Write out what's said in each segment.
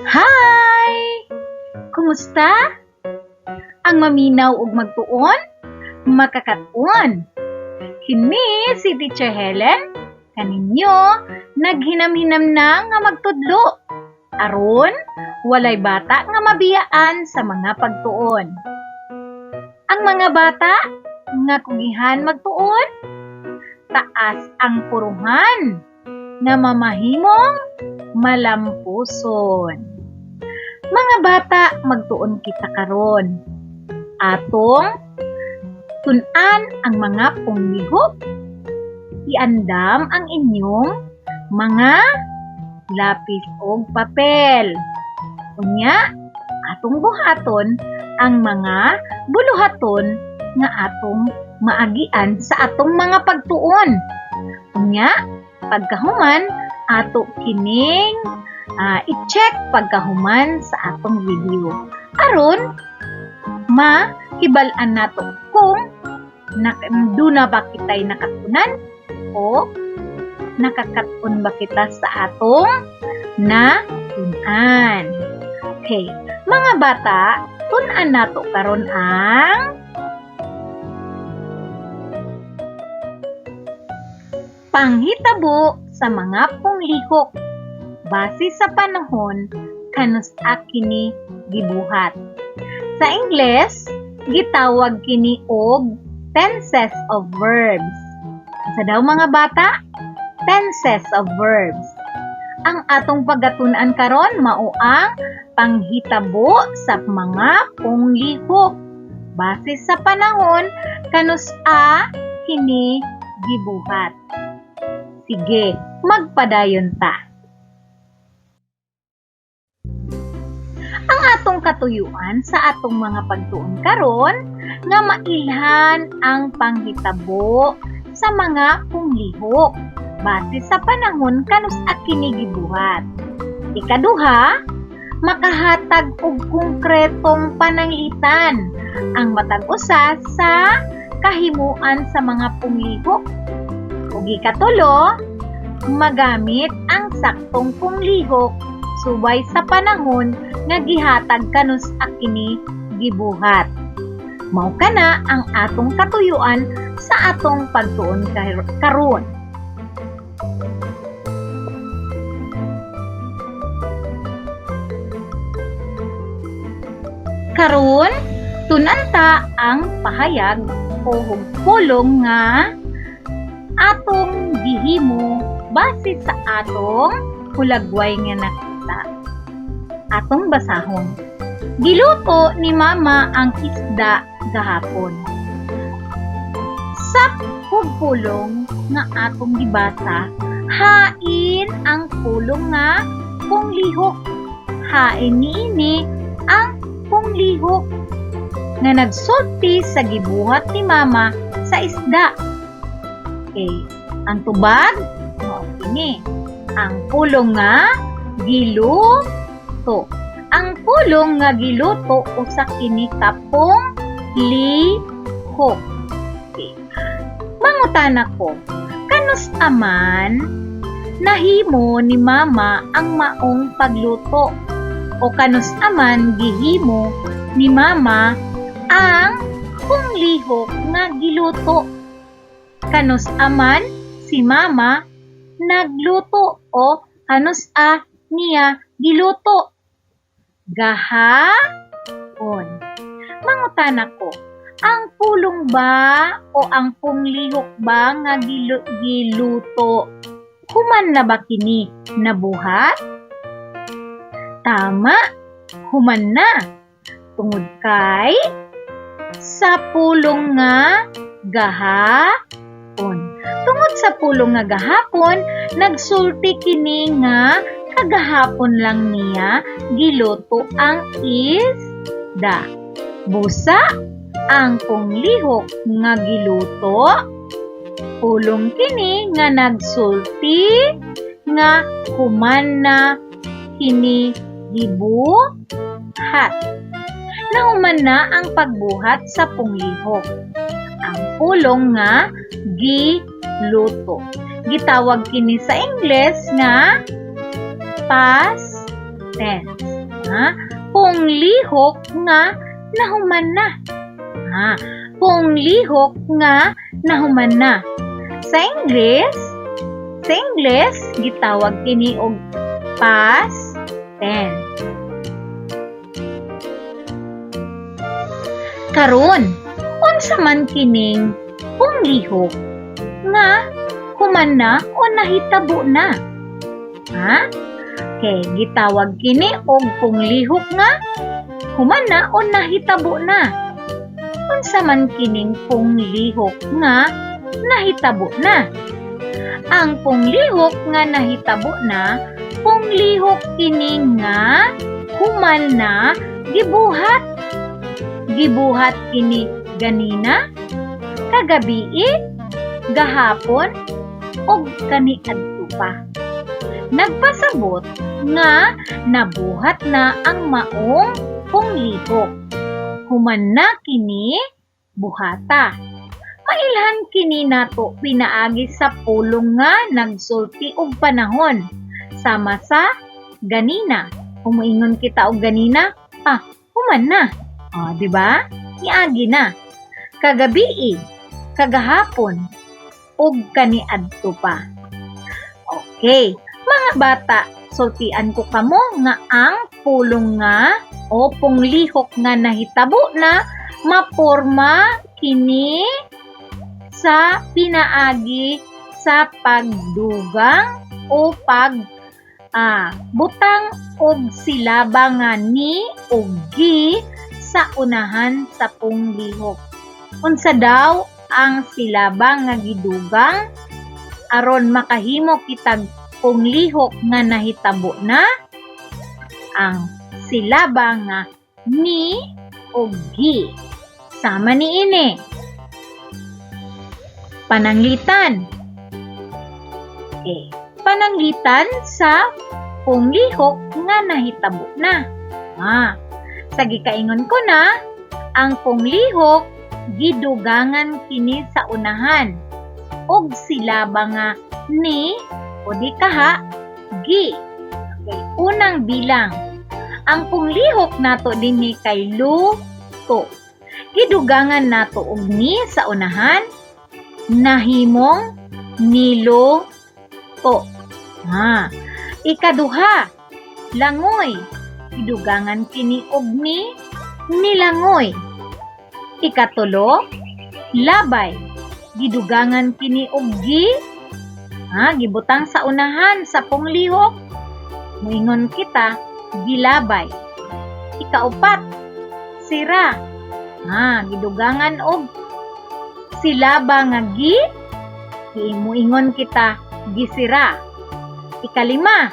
Hi! Kumusta? Ang maminaw ug magtuon, makakat-on. Kini si Teacher Helen, kaninyo naghinam-hinam na nga magtudlo. Aron, walay bata nga mabiyaan sa mga pagtuon. Ang mga bata nga kugihan magtuon, taas ang puruhan nga mamahimong malampuson. Mga bata, magtuon kita karon. Atong tun-an ang mga punglihok. Iandam ang inyong mga lapis og papel. Unya, atong buhaton ang mga buluhaton nga atong maagian sa atong mga pagtuon. Unya, pagkahuman, ato kining i-check pagkahuman sa atong video. Aron, mahibal-an nato kung duna ba kita'y nakatunan o nakakat-on ba kita sa atong natun-an. Okay, mga bata, tun-an nato karon ang panghitabo sa mga punglihok base sa panahon kanus-a kini gibuhat. Sa Ingles, gitawag kini og tenses of verbs. Sa daw, mga bata? Tenses of verbs. Ang atong pagatun-an karon mao ang panghitabo sa mga punglihok base sa panahon kanus-a kini gibuhat. Sige, magpadayon ta. Ang atong katuyuan sa atong mga pagtuon karon nga mailhan ang panghitabo sa mga punglihok base sa panahon kanus-a kini gibuhat. Ikaduha, makahatag og konkretong pananglitan ang matag usa sa kahimuan sa mga punglihok. Ug ikatulo, magamit ang saktong punglihok subay sa panahon nga gihatag kanus-a kini gibuhat. Mao kana ang atong katuyuan sa atong pagtuon karon. Karon, tun-an ta ang pahayag o pulong nga atong gihimo base sa atong hulagway nga nakita. Atong basahon. Giluto ni Mama ang isda gahapon. Sa pulong nga atong gibasa, hain ang pulong nga punglihok. Hain niini ang punglihok nga nagsulti sa gibuhat ni Mama sa isda. Okay. Ang tubag, mao kini. Ang pulong nga giluto. Ang pulong nga giluto usa kini ka punglihok. Okay. Mangutana ko, kanus aman nahimo ni Mama ang maong pagluto? O kanus aman gihimo ni Mama ang punglihok nga giluto? Kanus aman si Mama nagluto o kanus-a niya giluto? Gahapon. Mangutana ko, ang pulong ba o ang punglihok ba nga giluto, human na ba kini nabuhat? Tama, human na. Tungod kay sa pulong nga gahapon. Tungod sa pulong nga gahapon, nagsulti kini nga kagahapon lang niya giluto ang isda. Busa, ang punglihok nga giluto, pulong kini nga nagsulti nga human na kini gibuhat. Nahuman na ang pagbuhat sa punglihok. Ang pulong nga giluto. Gitawag kini sa Ingles nga past tense. Ha? Punglihok nga nahuman na. Ha? Punglihok nga nahuman na. Sa English, gitawag kini og past tense. Karon, unsa man kining punglihok nga human na o nahitabo na? Ha? Kay gitawag kini og punglihok nga human na o nahitabo na. Unsa man kining punglihok nga nahitabo na? Ang punglihok nga nahitabo na, punglihok kini nga human na gibuhat. Gibuhat kini ganina, kagabii, gahapon, ug kaniadto pa. Nagpasabot nga nabuhat na ang maong punglihok. Human na kini buhata. Mailhan kini nato pinaagi sa pulong nga nagsulti og panahon sama sa ganina. Kung moingon kita og ganina, human na. O, di ba? Niagi na. Kagabii, kagahapon, ug kaniadto pa. Okay, mga bata, sultian ko kamo nga ang pulong nga o punglihok nga nahitabo na maporma kini sa pinaagi sa pagdugang o pag butang og silaba nga ni o gi sa unahan sa punglihok. Unsa daw ang silaba nga gidugang aron makahimo kitag punglihok nga nahitabo na? Ang silaba nga ni o gi. Sama niini. Pananglitan. Okay. Pananglitan sa punglihok nga nahitabo na. Sa gikaingon ko na, ang punglihok gidugangan kini sa unahan og silaba nga ni o di kaha gi. Okay, unang bilang. Ang punglihok nato dinhi kay luto. Gidugangan nato og ni sa unahan, nahimong niluto. Ikaduha, langoy. Gidugangan kini og ni, nilangoy. Ikatulo, labay. Gidugangan kini og gi, gibutang sa unahan sa punglihok, moingon kita gilabay. Ikaupat, sira. Gidugangan og silaba nga gi, moingon kita gisira. Ikalima,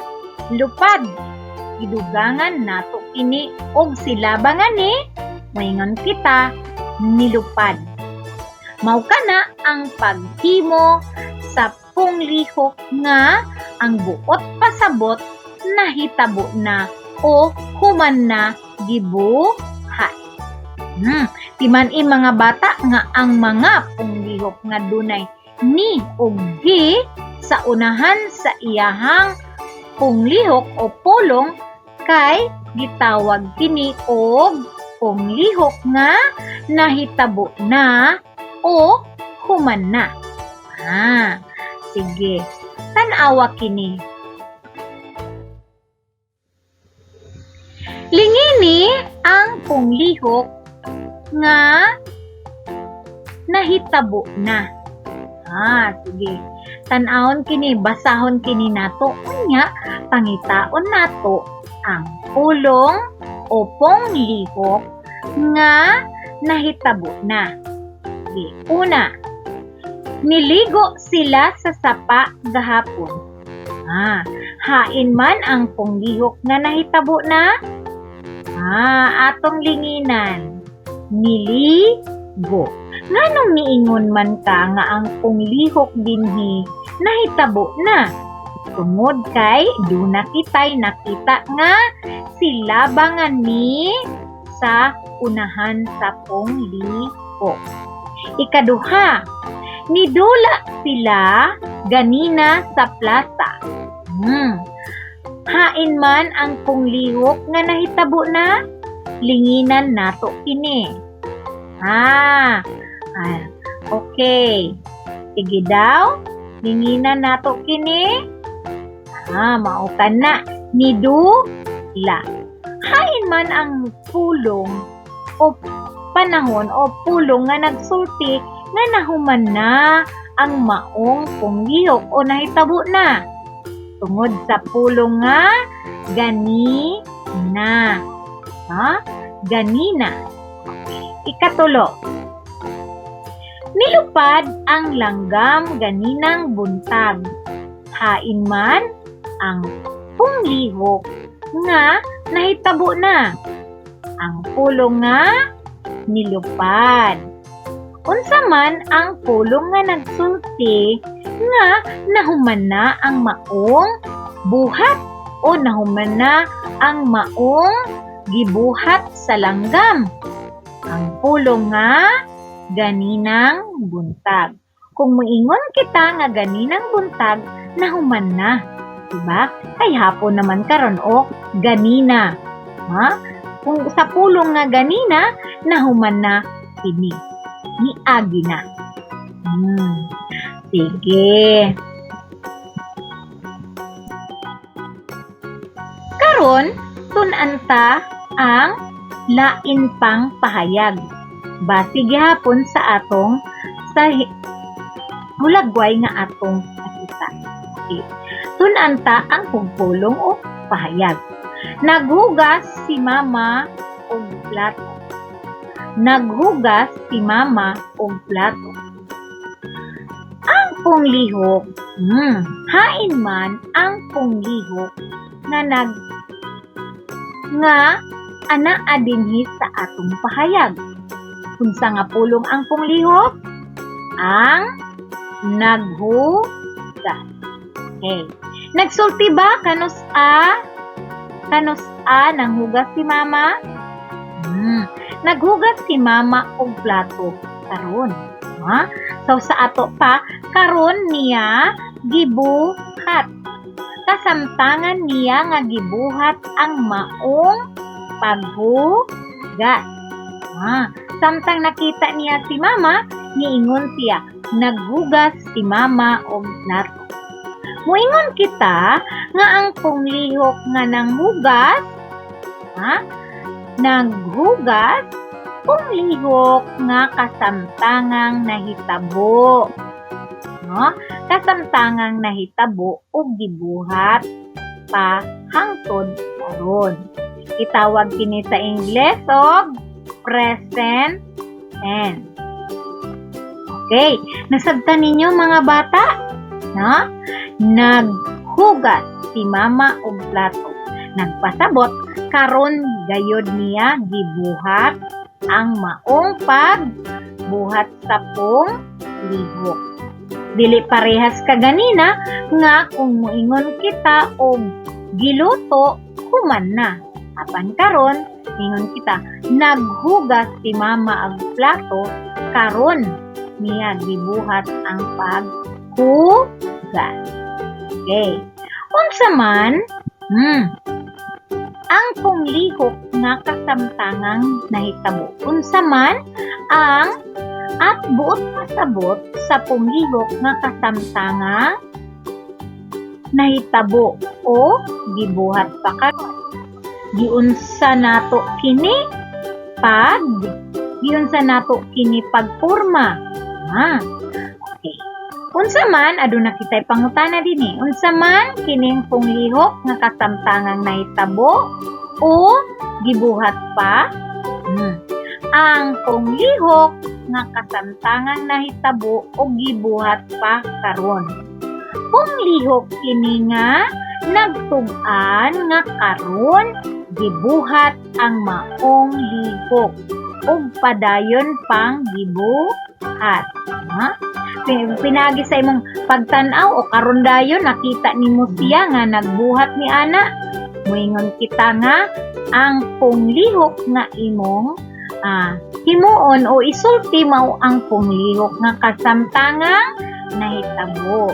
lupad. Gidugangan nato kini og silaba nga ni, moingon kita nilupad. Mao kana ang paghimo sa punglihok nga ang buot pasabot nahitabo na o human na gibuhat. Timan-i, mga bata, nga ang mga punglihok nga dunay ni o gi sa unahan sa iyahang punglihok o pulong kay gitawag kini og punglihok nga nahitabo na o human na. Sige, tan-awa kini. Lingini ang punglihok nga nahitabo na. Sige. Tan-awon kini, basahon kini nato. Unya, pangitaon nato ang pulong o punglihok nga nahitabo na. Sige. Una, niligo sila sa sapa gahapon. Hain man ang punglihok nga nahitabo na? Atong linginan. Niligo. Nganong niingon man ka nga ang punglihok dinhi nahitabo na? Tungod kay duna kitay nakita nga silaba nga ni sa unahan sa punglihok. Ikaduha, nidula sila ganina sa plaza. Hain man ang punglihok nga nahitabo na? Linginan nato kini. Ah, okay. Sige daw, linginan nato kini. Ah, mao kana nidula. Hain man ang pulong o panahon o pulong nga nagsulti nga nahuman na ang maong punglihok o nahitabo na tungod sa pulong nga gani na. Ha? Ganina. Ikatulo. Nilupad ang langgam ganinang buntag. Hain man ang punglihok nga nahitabo na? Ang pulong nga nilupad. Unsa man ang pulong nga nagsulti nga nahuman na ang maong buhat o nahuman na ang maong gibuhat sa langgam? Ang pulong nga ganinang buntag. Kung moingon kita nga ganinang buntag, nahuman na. Diba? Kay hapon naman karon o ganina. Ha? Kung sa pulong nga ganina, nahuman na kini. Niagi na. Sige. Karon, tun-an ta ang lain pang pahayag. Base gihapon sa atong sa hulagway nga atong nakita. Okay. Tun-an ta ang pugpulong o pahayag. Naghugas si mama og plato. Naghugas si mama og plato. Ang punglihok, hain man ang punglihok nga nag nga anaa dinhi sa atong pahayag? Unsa nga pulong ang punglihok? Ang naghugas. Okay. Nagsulti ba kanus-a? Kanus-a nanghugas si mama? Naghugas si mama og plato karon. Ha? So sa ato pa karon niya gibuhat. Kasamtangan niya nga gibuhat ang maong paghugas. Ha? Samtang nakita niya si mama, niingon siya, "Naghugas si mama og plato." Muingon kita nga ang punglihok nga nanghugas, ha? Naghugas, punglihok nga kasamtangang nahitabo. No? Kasamtangang nahitabo ug gibuhat pa hangtod karon. Itawag kini sa Ingles og present tense. Okay, nasabtan ninyo, mga bata? No? Naghugas si mama og plato. Nagpasabot karon gayod niya gibuhat ang maong pagbuhat sa punglihok. Dili parehas kaganina nga kung moingon kita og giluto, human na. Apan karon, ingon kita, naghugas si mama og plato, karon niya gibuhat ang paghugas. Okay. Unsa man ang punglihok nga kasamtangang nahitabo? Unsa man ang at buot pasabot sa punglihok nga kasamtangang nahitabo o gibuhat pa karon? Giunsa nato kini pagporma? Ha. Okay. Unsa man, aduna kita'y pangutana dinhi. Unsa man kining punglihok nga kasamtangang nahitabo o gibuhat pa? Ang punglihok nga kasamtangang nahitabo o gibuhat pa karon. Punglihok kini nga nagtug-an nga karon gibuhat ang maong lihok ug padayon pang gibuhat. Ha? Pinagi sa imong pagtan-aw o karon dayon nakita nimo siya nga nagbuhat ni ana. Moingon kita nga ang punglihok nga imong himuon o isulti mao ang punglihok nga kasamtangang nahitabo.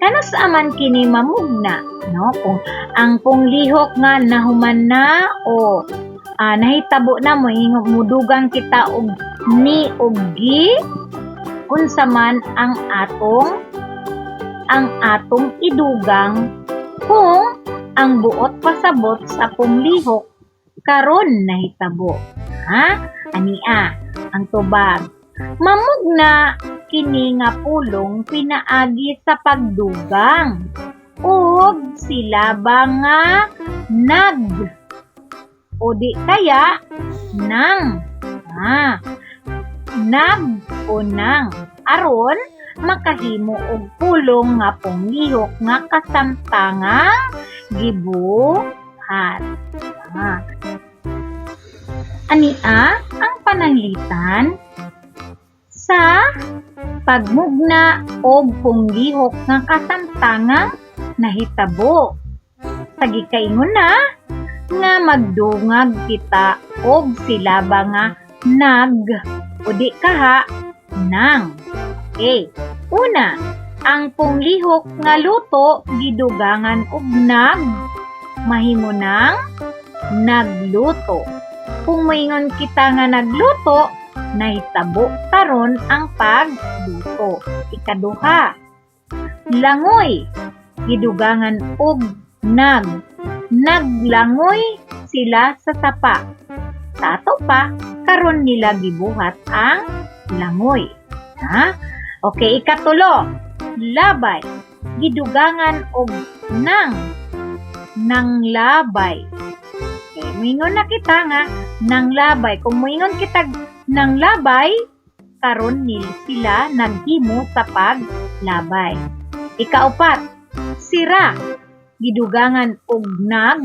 Kanus-a man kini mamugna, no? Kung ang punglihok nga nahuman na o nahitabo na, mo mudugang kita og ni og gi, unsa man ang atong idugang kung ang buot pasabot sa punglihok karon nahitabo, ha? Ania ang tubag: mamugna kini nga pulong pinaagi sa pagdugang og silaba nga nag o di kaya nang, ha? Nag o nang aron makahimo og pulong nga punglihok nga kasamtangang gibuhat, ha? Ania ang pananglitan sa pagmugna og punglihok nga kasamtangang nahitabo. Sa gikaingon na nga magdungag kita og silaba nga nag o di kaha nang. Okay. Una, ang punglihok nga luto gidugangan og nag, mahimo nang nagluto. Kung moingon kita nga nagluto, nahitabo karon ang pagluto. Ikaduha, langoy gidugangan og nag, naglangoy sila sa sapa. Sa ato pa, karon nila gibuhat ang langoy. Ha? Okay, ikatulo, labay gidugangan og nang, nanglabay. Okay, moingon na kita nga nanglabay. Kung moingon kita nanglabay, karon nil sila naghimo sa paglabay. Ikaupat, sira gidugangan og nag,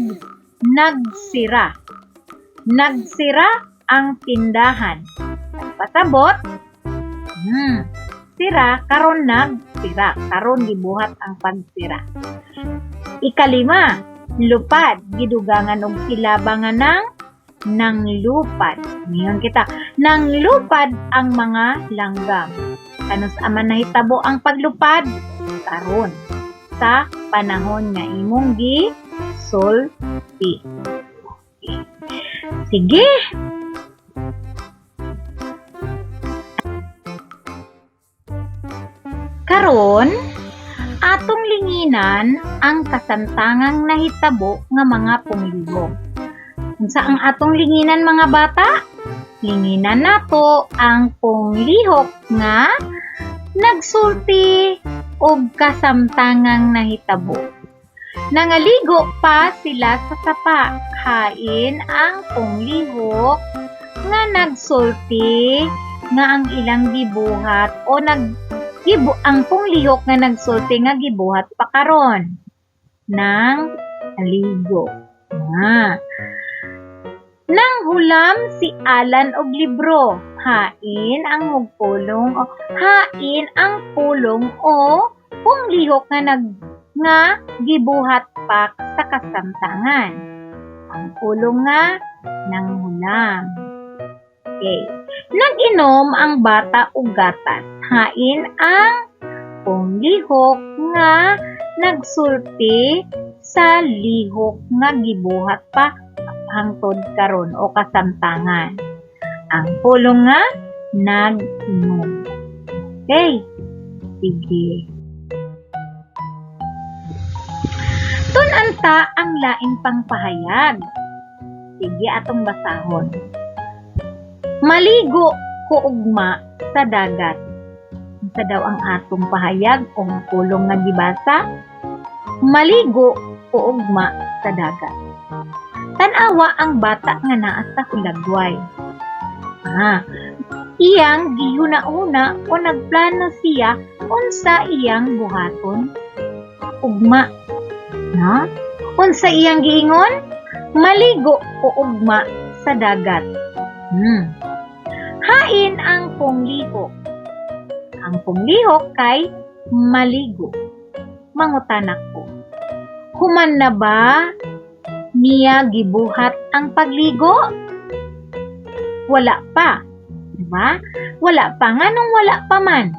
nagsira. Nagsira ang tindahan. Pasabot, sira karon nagsira, karon gibuhat ang pagsira. Ikalima, lupad gidugangan og silaba nga nang, nanglupad. Ngayon kita, nanglupad ang mga langgam. Kanus-a man nahitabo ang paglupad? Karon sa panahon nga imong gi sulti. Okay. Sige. Karon, atong linginan ang kasamtangang nahitabo nga mga punglihok. Unsa ang atong linginan, mga bata? Linginan nato ang punglihok nga nagsulti og kasamtangang nahitabo. Nangaligo pa sila sa sapa. Hain ang punglihok nga nagsulti nga ang ilang gibuhat o nag gibu ang punglihok nga nagsulti nga gibuhat pa karon nang aligo. Ah. Nanghulam si Alan og libro. Hain ang mugpulong o hain ang pulong o punglihok nga nag nga gibuhat pa sa kasamtangan. Ang pulong nga nanghulam. Okay. Nag-inom ang bata og gatas. Hain ang punglihok nga nagsulti sa lihok nga gibuhat pa hangtod karon o kasamtangan. Ang pulong nga nag-inom. Okay. Sige. Tun-an ta ang lain pang pahayag. Sige, atong basahon. Maligo ko ugma sa dagat. Unsa daw ang atong pahayag o pulong nga gibasa? Maligo ko ugma sa dagat. Tan-awa ang bata nga naa sa hulagway. Iyang gihuna-huna o nagplano siya unsa iyang buhaton ugma. No? Unsa iyang giingon? Maligo ko ugma sa dagat. Hain ang punglihok. Ang punglihok kay maligo. Mangutana ko, human na ba niya gibuhat ang pagligo? Wala pa. Diba? Wala pa. Nganong wala pa man?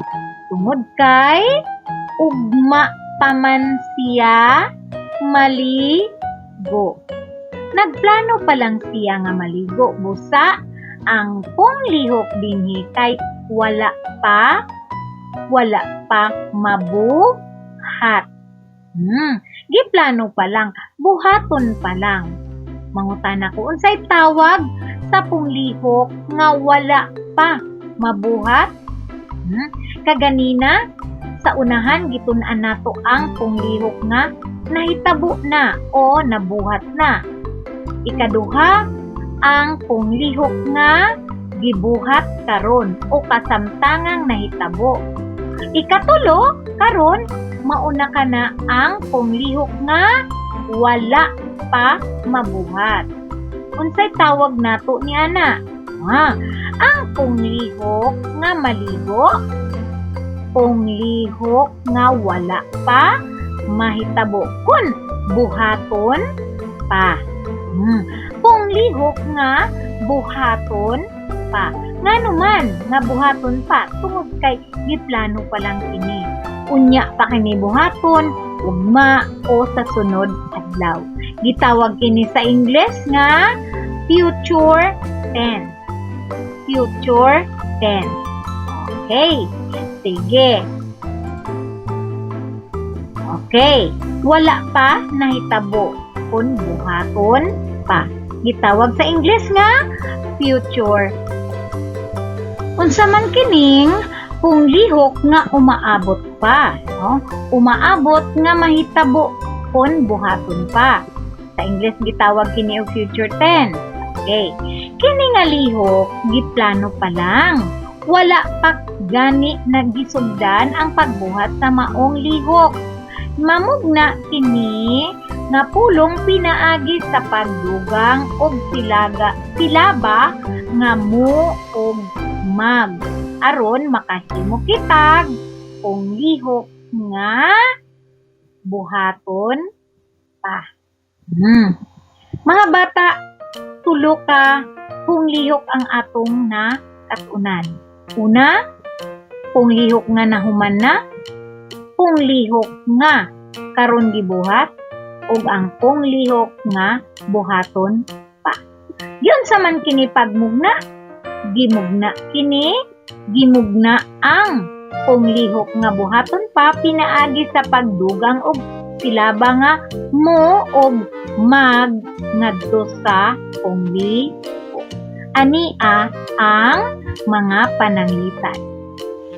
Tungod kay ugma pa man siya maligo. Nagplano pa lang siya nga maligo. Busa ang punglihok dinhi kay wala pa mabuhat. Giplano pa lang, buhaton pa lang. Mangutana ko, unsay tawag sa punglihok nga wala pa mabuhat? Kaganina sa unahan, gitun-an nato ang punglihok nga nahitabo na o nabuhat na. Ikaduha, ang punglihok nga gibuhat karon o kasamtangang nahitabo. Ikatulo, karon mauna ka na ang punglihok nga wala pa mabuhat. Unsay tawag nato ni ana? Ang punglihok nga maligo, punglihok nga wala pa mahitabo kun buhaton pa. Punglihok nga buhaton pa. Ngano man nga buhaton pa? Tungod kay giplano pa lang kini. Unya pa kini buhaton, ugma o sa sunod adlaw. Gitawag kini sa Ingles nga future tense. Future tense. Okay. Sige. Okay. Wala pa nahitabo kun buhaton pa. Gitawag sa Ingles nga future. Unsa man kining punglihok nga umaabot pa, no? Umaabot nga mahitabo kun buhaton pa. Sa Ingles, gitawag kini og future tense. Okay. Kini nga lihok giplano pa lang. Wala pa gani nagisugdan ang pagbuhat sa maong lihok. Mamugna kini nga pulong pinaagi sa pagdugang og silaba nga mo og mag aron makahimo kitag punglihok nga buhaton pa. Mga bata, tulo ka punglihok ang atong nakat-unan. Una, punglihok nga nahuman na, punglihok nga karon gibuhat, ug ang punglihok nga buhaton pa. Giunsa man kini pagmugna? Gimugna kini, gimugna ang punglihok nga buhaton pa pinaagi sa pagdugang og silaba nga mo og mag ngadto sa punglihok. Ania ang mga pananglitan.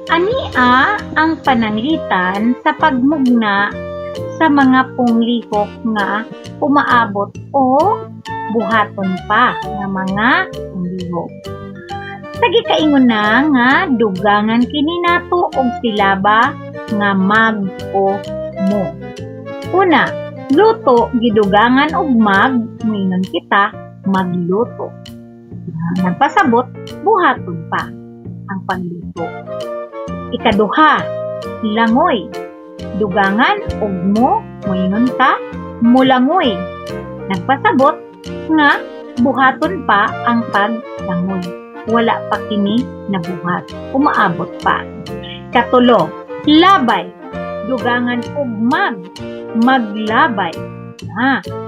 Ania ang pananglitan sa pagmugna sa mga punglihok nga umaabot o buhaton pa nga mga punglihok. Sa gikaingon na nga dugangan kini nato og silaba nga mag o mo. Una, luto, gidugangan og mag, moingon kita magluto. Nagpasabot buhaton pa ang pagluto. Ikaduha, langoy. Dugangan og mo, moingon ka mulangoy. Nagpasabot nga buhaton pa ang paglangoy. Wala pa kini nabuhat. Umaabot pa. Katulo, labay. Dugangan og mag, maglabay.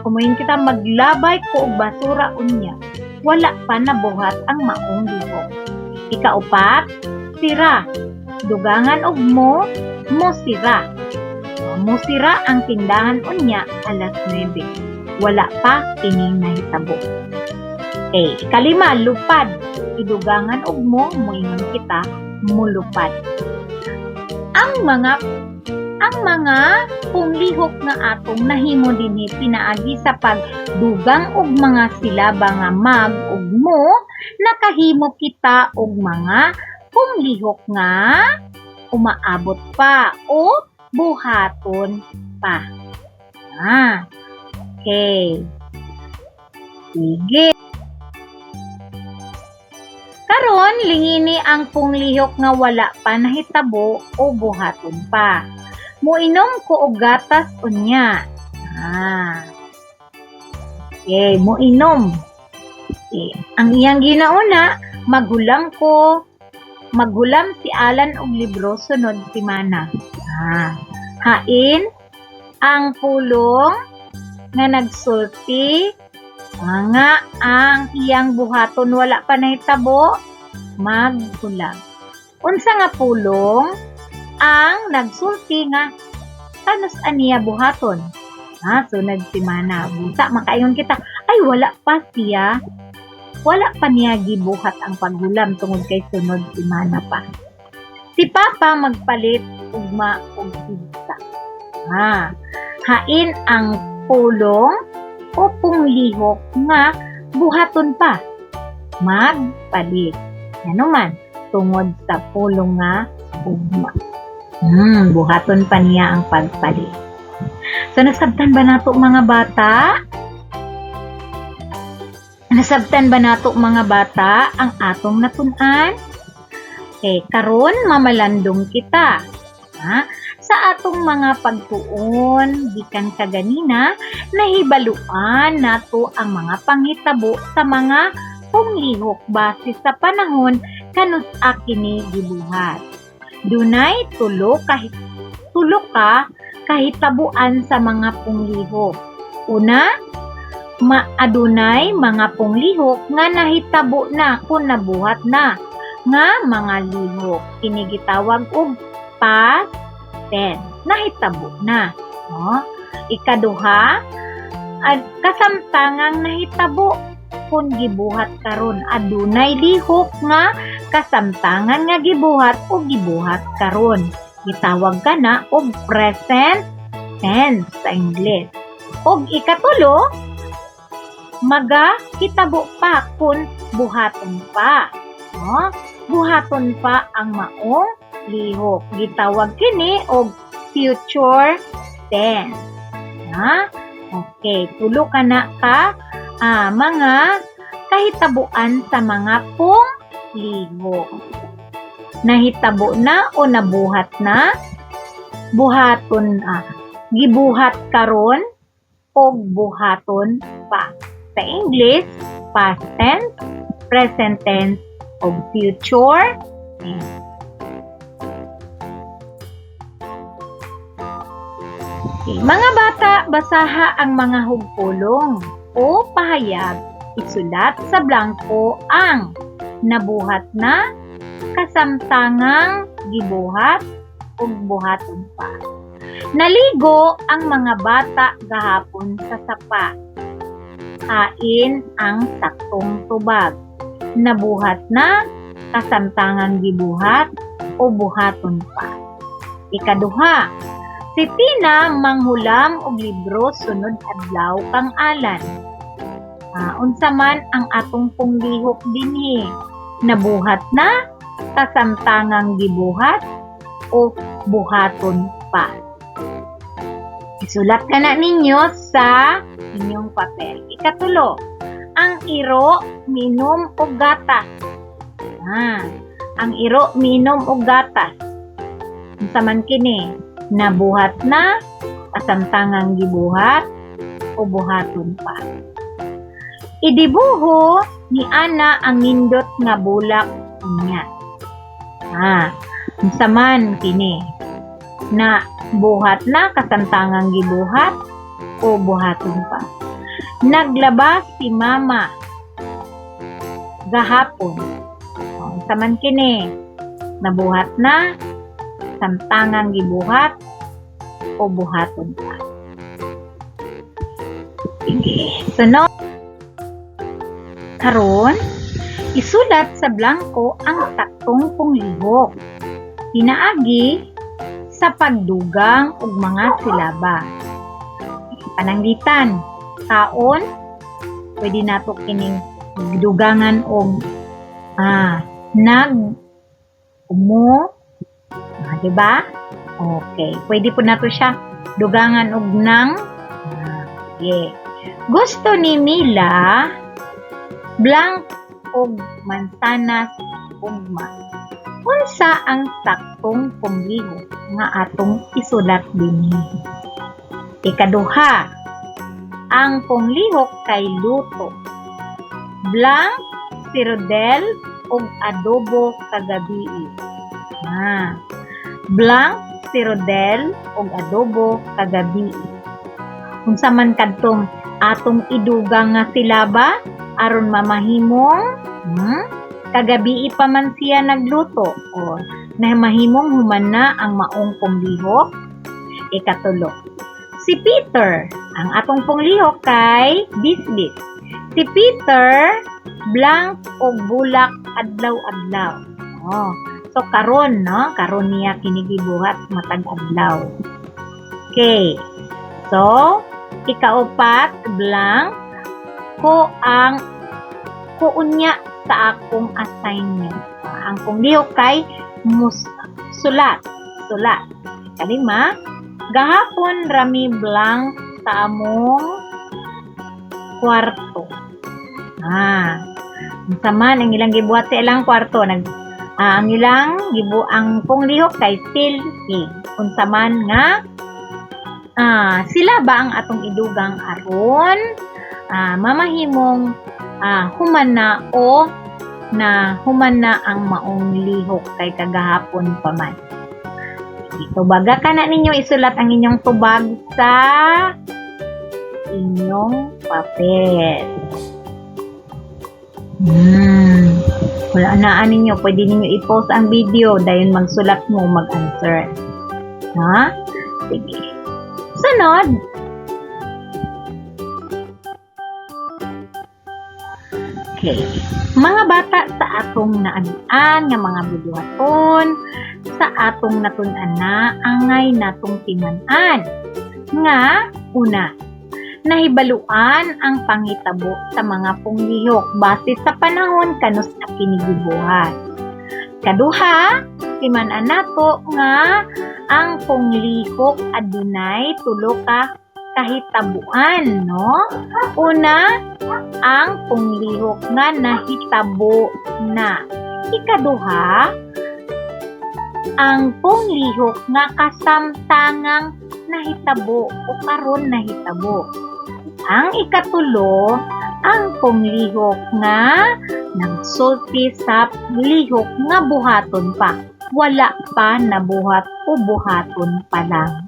Kumuhin kita maglabay ko og basura unya. Wala pa nabuhat ang maong lihok. Ikaupat, sira. Dugangan og mo, mo sira. Mo sira ang tindahan unya alas 9. Wala pa kini nahitabo. Okay, ikalima, lupad. Idugangan og mo, moingon kita mulupad. Ang mga punglihok nga atong nahimo dinhi pinaagi sa pagdugang og mga silaba nga mag ug mo, nakahimo kita og mga punglihok nga umaabot pa o buhaton pa. Okay. Sige. Karon, lingini ang punglihok nga wala pa nahitabo o buhaton pa. Moinom ko og gatas unya. Okay, moinom. Okay. Ang iyang ginauna, maghulam ko, maghulam si Alan og libro sunod semana. Hain. Ang pulong nga nagsulti nga ang iyang buhaton wala pa nahitabo, maghulam. Unsa nga pulong ang nagsulti nga kanus-a niya buhaton? Sunod semana. Busa makaingon kita, ay, wala pa siya, wala pa niya gibuhat ang paghulam tungod kay sunod semana pa. Si Papa magpalit ugma og pizza. Hain ang pulong o punglihok nga buhaton pa? Magpalit. Ano man, tungod sa pulong nga ugma. Buhaton pa niya ang pagpalit. So, nasabtan ba nato, mga bata? Nasabtan ba nato, mga bata, ang atong natun-an? Okay, karon mamalandong kita. Ha? Sa atong mga pagtuon gikan kaganina, nahibaluan nato ang mga panghitabo sa mga punglihok base sa panahon kanus-a kini gibuhat. Dunay tulo ka kahitabuan sa mga punglihok. Una, maadunay mga punglihok nga nahitabo na kung nabuhat na nga mga lihok. Kini gitawag og past tense. Nahitabo na. No? Ikaduha, kasamtangang nahitabo kung gibuhat karon. Adunay lihok nga kasamtangan nga gibuhat o gibuhat karon. Gitawag kana og present tense sa English. Og ikatulo, maga hitabo pa kung buhaton pa. No? Buhaton pa ang maong lihok. Gitawag kini og future tense. Ha? Okay, tulo ka na ka mga kahitabuan sa mga punglihok. Nahitabo na o nabuhat na, buhaton, gibuhat karon o buhaton pa. Sa English, past tense, present tense, o future tense. Okay. Mga bata, basaha ang mga hugpulong o pahayag. Isulat sa blangko ang nabuhat na, kasamtangang gibuhat, ug buhaton pa. Naligo ang mga bata gahapon sa sapa. Hain ang saktong tubag? Nabuhat na, kasamtangang gibuhat, o buhaton pa. Ikaduha, si Tina manghulam og libro sunod adlaw kang Alan. Unsa man ang atong punglihok dinhi? Nabuhat na, kasamtangang gibuhat, o buhaton pa. Isulat ka na ninyo sa inyong papel. Ikatulo, ang iro minom og gatas. Ang iro minom og gatas. Unsa man kini? Nabuhat na, kasamtangang gibuhat, o buhaton pa. Idibuho ni Ana ang nindot nga bulak unya. Unsa man kini? Na buhat na, kasamtangang gibuhat, o buhaton pa. Naglaba si Mama gahapon. Unsa man kini? Nabuhat na, samtangang gibuhat, o buhaton pa. Sige. Sunod. Karon, isulat sa blangko ang saktong punglihok pinaagi sa pagdugang og mga silaba. Pananglitan, kaon, pwede nato kining dugangan og nag, umo, di ba? Okay, pwede po nato siya dugangan og nang. Sige. Gusto ni Mila blank og mansanas ugma. Unsa ang saktong punglihok nga atong isulat dinhi? Ikaduha, ang punglihok kay luto. Blank si Rodel og adobo kagabii. Blank si Rodel og adobo kagabi. Unsa man kadtong atong idugang nga silaba aron mamahimong kagabi pa man siya nagluto o na mahimong human na ang maong punglihok? Ikatulo, si Peter, ang atong punglihok kay bisbis. Si Peter blank og bulak adlaw-adlaw. Oh, so karon, no, karon niya kini gibuhat matag adlaw. Okay. So, ikaupat, blank ko ang ko unya sa akong assignment. Ang punglihok kay mus sulat, sulat. Kalima, gahapon rami blank sa among kwarto. Unsa man ang ilang gibuhat sa ilang kwarto? Nag ang ilang gibu ang punglihok kay silhi. Unsa man nga sila ba ang atong idugang aron mamahimong human na o na human na ang maong lihok kay kagahapon pa man? Tubaga ka na ninyo, isulat ang inyong tubag sa inyong papel. Wala na ninyo, pwede ninyo i-pause ang video dayon magsulat mo, mag-answer. Ha? Sige. Sunod. Okay. Mga bata, sa atong naagian nga mga bubuhaton, sa atong natun-an na angay natong timan-an. Nga una, nahibaluan ang panghitabo sa mga punglihok base sa panahon kanus a kini gibuhat. Kaduha, timan-an nato nga ang punglihok adunay tulo ka kahitabuan, no? Una, ang punglihok nga nahitabo na. Ikaduha, ang punglihok nga kasamtangang nahitabo o karon nahitabo. Ang ikatulo, ang punglihok nga nagsulti sa lihok nga buhaton pa. Wala pa nabuhat o buhaton pa lang.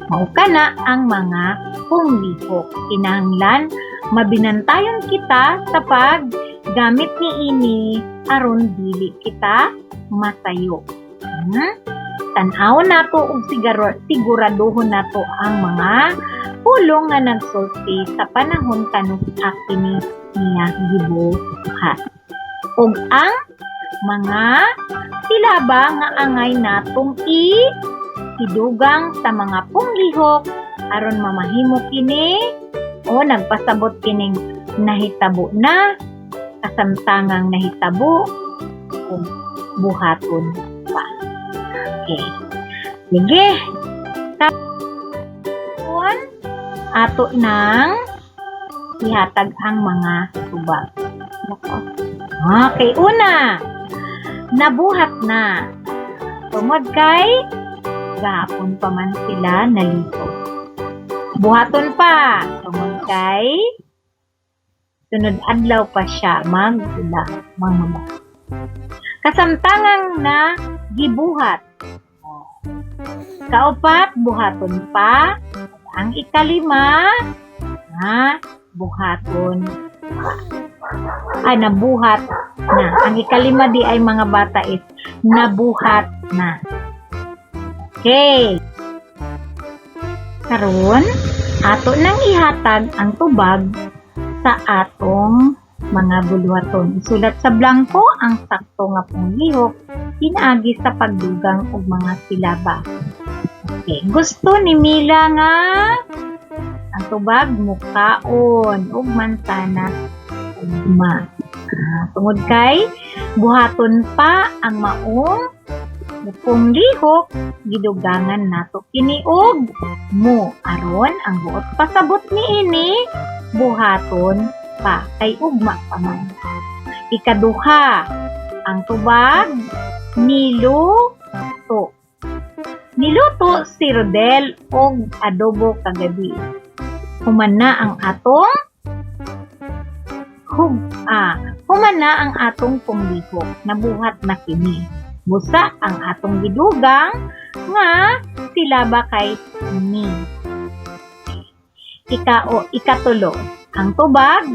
Mao kana ang mga punglihok. Kinahanglan mabinantayon kita sa paggamit niini aron dili kita masayo. Tan-awon nato og siguraduhon nato ang mga pulong nga nagsulti sa panahon kanus kini niya gibuhat. Ug ang mga silaba nga angay natong idugang sa mga punglihok aron mamahimo kini o nagpasabot kining nahitabo na, kasamtangang nahitabo, ug buhaton pa. Okay. Sige. Karon ato nang ihatag ang mga tubag. Okay, una, nabuhat na. Tungod kay gahapon pa man sila naligo. Buhaton pa. Tungod kay sunod adlaw pa siya magula, mga bata. Kasamtangang na gibuhat. Kaupat, buhaton pa. Ang ikalima, ha, buhaton pa. Ay, nabuhat na. Ang ikalima di ay, mga bata, is nabuhat na. Okay. Karon, ato nang ihatag ang tubag sa atong mga buluhaton. Isulat sa blanko ang sakto nga punglihok pinaagi sa pagdugang og mga silaba. Okay. Gusto ni Mila nga ang tubag mukaon og mansanas ugma. Tungod kay buhaton pa ang maong punglihok, gidugangan nato kini og mo aron ang buot pasabot niini buhaton pa kay ugma pa man. Ikaduha, ang tubag niluto. Niluto si Rodel og adobo kagabi. Human na ang atong human na ang atong punglihok. Nabuhat na kini. Busa ang atong gidugang nga silaba kay ni. Ika o ikatulo, ang tubag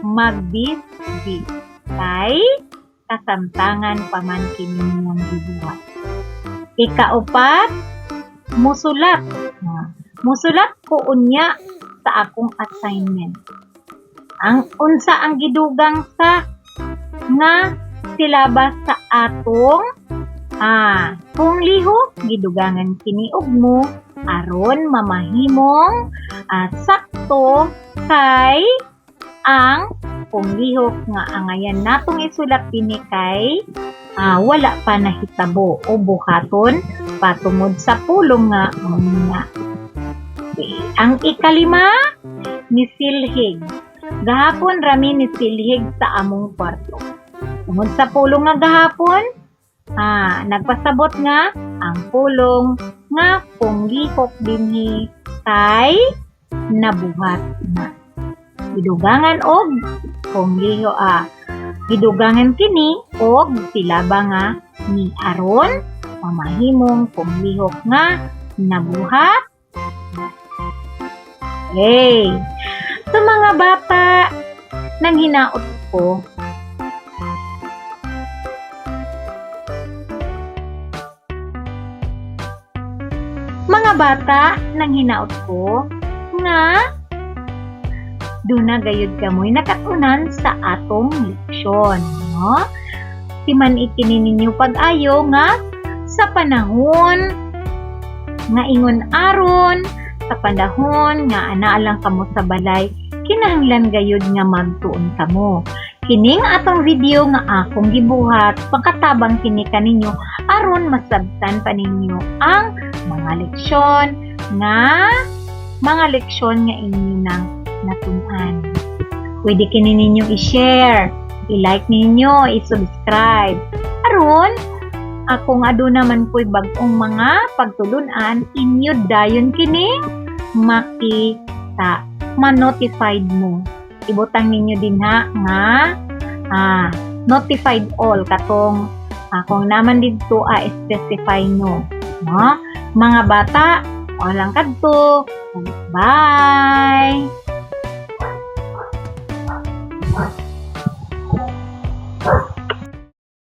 magbisbis kay kasamtangan pa man kini niyang gibuhat. Ikaupat, musulat. Musulat ko unya sa akong assignment. Ang unsa ang gidugang sa nga silaba sa atong punglihok, gidugangan kini og mo aron mamahimong sakto kay ang punglihok nga angayan natong isulat dinhi kay wala pa nahitabo o buhaton patungod sa pulong nga unya. Okay. Ang ikalima, nisilhig. Gahapon rami nisilhig sa among kwarto. Tungod sa pulong nga gahapon, nagpasabot nga ang pulong nga punglihok dinhi kay nabuhat na. Gidugangan og punglihok, gidugangan kini og silaba nga ni aron mamahimong punglihok nga nabuhat. Okay. So mga bata, nang hinaot ko mga bata, nang hinaot ko nga duna gayud kamoy nakatunan sa atong leksyon, no? Timan ikini ninyo pag-ayo nga sa panahon nga ingon aron, sa panahon nga anaa lang kamo sa balay, kinahanglan gayud nga magtuon kamo. Kining atong video nga akong gibuhat, makatabang kini kaninyo aron masabtan pa ninyo ang mga leksyon nga inyo nang natun-an. Pwede kini ninyo i-share, i-like ninyo, i-subscribe. Aron, akong aduna man ko'y bag-ong mga pagtulunan, inyo dayon kining makita, ma-notified mo. Ibutang ninyo dinha nga notified all katong kung naman didto specify nyo. No? Mga bata, walang kadto. Bye!